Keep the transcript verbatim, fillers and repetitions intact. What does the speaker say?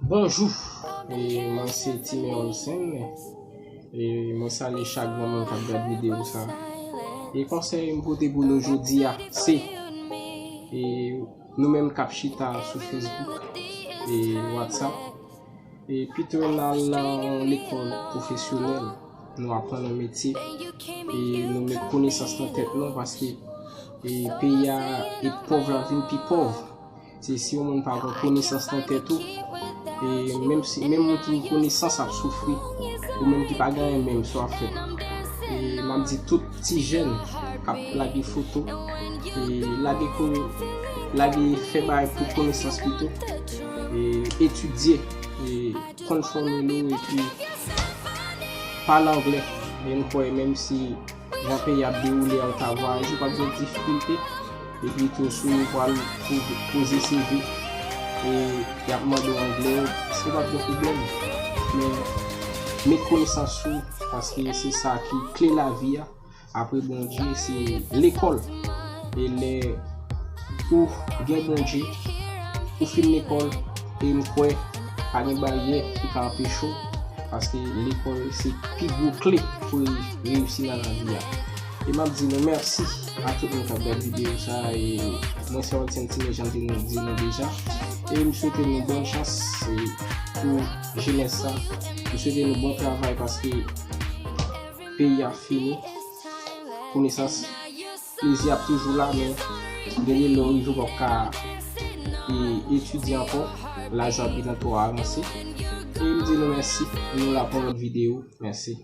Bonjou, e mwen se Timen Olsen, e mwen salye chak granmoun k ap gad videyo sa. E konsèy m pote pou nou jodi a, se, e nou menm k ap chita sou Facebook e WhatsApp, e pito n al nan yon lekòl pwofesyonèl, nou aprann yon metye, e nou met konesans nan tèt nou, paske e peyi a e pòv la vin pi pòv. Se si yon moun pa gen konesans nan tèt ou, e menm si, menm moun ki gen konesans ap soufri, ou menm ki pa gen anyen menm sa w ap fè. E m ap di tout ti jèn k ap lage foto, e lage ko-, lage fè bagay pou konesans pito, e etidye, e konn fòmil ou, epi pale anglè. E m kwè menm si jan peyi ap dewoule a, ou ta vwayaje, ou p ap gen difikilte. Epi tou, si ou pral pou-, poze C V, e y ap mande w anglè, ou p ap gen pwoblèm. Men, met konesans ou, paske se sa ki kle lavi a. Apre Bondye, se lekòl. E lè ou gen Bondye, ou fin lekòl, e m kwè pa gen baryè ki ka anpeche w, paske lekòl se pi gwo kle pou reyisi nan lavi a. E m ap di nou mèsi a tout moun k ap gad videyo sa, e mwen se Olsen Timen, jan m te di nou deja. E m swete nou bòn chans, e pou jenès sa. M swete nou bon travay, paske peyi a fini. Konesans, plezi ap toujou la, men gen de lè w rive w p ap ka, e, etidye ankò, laj la ap gentan twò avanse. E m di nou mèsi, nou la pou yon lòt videyo. Mèsi.